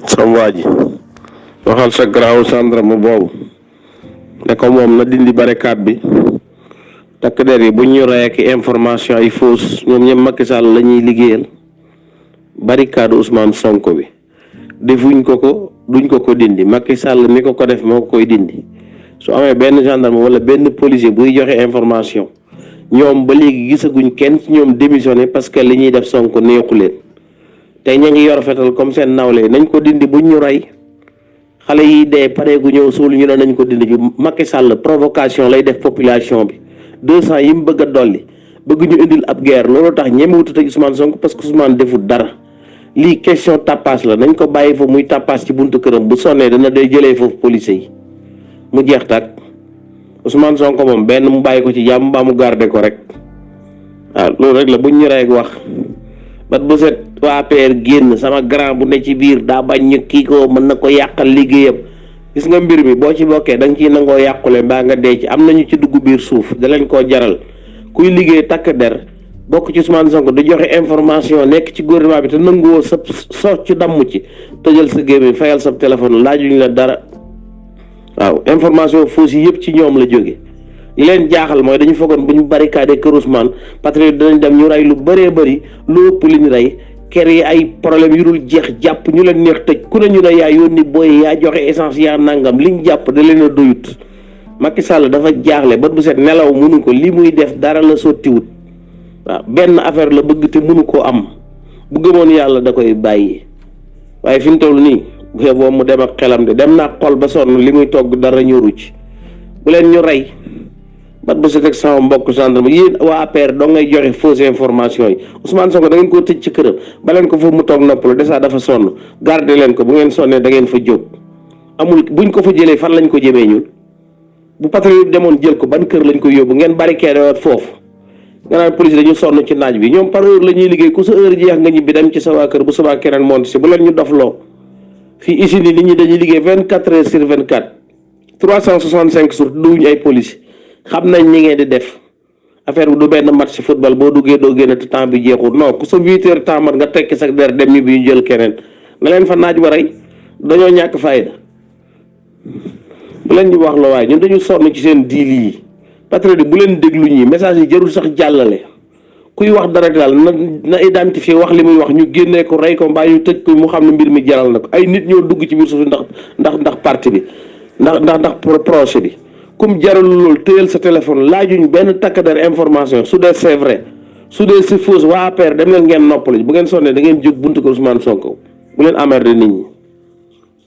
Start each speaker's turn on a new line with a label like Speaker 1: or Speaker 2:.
Speaker 1: sam waa ji waxal sa garaaw gendarme boobu ne ko moom na dindi barricade bi. takk der yi bu ñu rey ak information ay fausse ñoom ñëpp Macky Sall la ñuy liggéeyal barricade Ousmane Sonko bi defuñ ko duñ ko dindi Macky Sall mi ko def moo koy dindi su amee benn gendarme wala benn policier buy joxe information ñoom ba léegi gisaguñ kenn ci ñoom démissionné parce que li ñuy def Sonko neexu leen tey ña ngi yor fetal comme seen nawle nañ ko dindi buñ ñu rey xale yi dee pareegu ñëw suul ñu ne nañ ko dindi ju Macky Sall provocation lay def population bi 200 yi mu bëgg a dolli bëgg ñu indil ab guerre loolu tax ñemewutu tëj Ousmane Sonko parce que Ousmane defut dara lii question tapage la nañ ko bàyyi fa muy tapage ci buntu këram bu sonnee dana day jëlee foofu police yi mu jeex tak Ousmane Sonko moom benn mu bàyyi ko ci jàmm mbaa mu garder ko rek waaw loolu rek la buñ ñu rey ak wax bat bu set waa APR génn sama grand bu ne ci biir daa bañ ñu kii ko mën na ko yàqal liggéeyam gis nga mbir mi boo ci bokkee da nga ciy nangoo yàqule mbaa nga dee ci am nañu ci dugg biir suuf da lañ koo jaral kuy liggéey takk der bokk ci Ousmane Sonko di joxe information nekk ci gouvernement bi te nanguwoo sa socc ci damm ci tëjal sa gémmiñ fayal sa téléphone laajuñ la dara waaw information fausse yi yëpp ci ñoom la jóge li leen jaaxal mooy dañu foogoon bu ñu barricade kër Ousmane patriote dinañ dem ñu rey lu bëree bëri lu ëpp li ñu rey kër yi ay problème yu dul jeex jàpp ñu leen neex tëj ku ne ñu ne yaa yónni booy yaa joxe essence yaa nangam liñ jàpp da leen a doyut Macky Sall dafa jaaxle ba bu set nelaw mënu ko li muy def dara la sottiwut waaw benn affaire la bëgg te mënu koo am bu gëmoon yàlla da koy bàyyi waaye fi mu toll nii bu yeboo mu dem ak xelam de dem naa xol ba sonn li muy togg dara ñoru ci bu leen ñu rey bat bu set ak sama mbokk gendarme yéen waa APR doo ngay joxe fausse information yi Ousmane Sonko da ngeen koo tëj ci këram ba leen ko foofu mu toog noppalu dèjà dafa sonn garder leen ko bu ngeen sonnee da ngeen fa jóg amul buñ ko fa jëlee fan lañ ko jëmee ñun bu patriote demoon jël ko ban kër lañ ko yóbbu ngeen barricade waat foofu nga naan police dañu sonn ci naaj bi ñoom par heure la ñuy liggéey ku sa heure jeex nga ñibbi dem ci sa waa kër bu subaa keneen monte si bu leen ñu dofloo fii usine yi nit ñi dañuy liggéey 24 heures sur 24 365 jours duñu ay police xam nañ ñi ngeen di def affaire bi du benn match football boo duggee doo génn te temps bi jeexul non ku sa 8 heures temps mat nga tekki sax der dem ñi bi ñu jël keneen na leen fa naaj wa rey dañoo ñàkk fayda bu leen ñu wax la waaye ñun dañu sonn ci seen diil yi patriote bu leen déglu ñi message yi jarul sax jàllale kuy wax dara daal na identifier wax li muy wax ñu génnee ko rey ko mbaa ñu tëj ko mu xam ne mbir mi jaral na ko ay nit ñoo dugg ci biir suuf ndax parti bi ndax projet bi comme jarul loolu téyel sa téléphone laajuñ benn takk-der information su dee c'est vrai su dee c'est fausse waa APR dem leen ngeen noppali bu ngeen sonnee da ngeen jóg buntu ko Ousmane Sonko bu leen emmerder nit ñi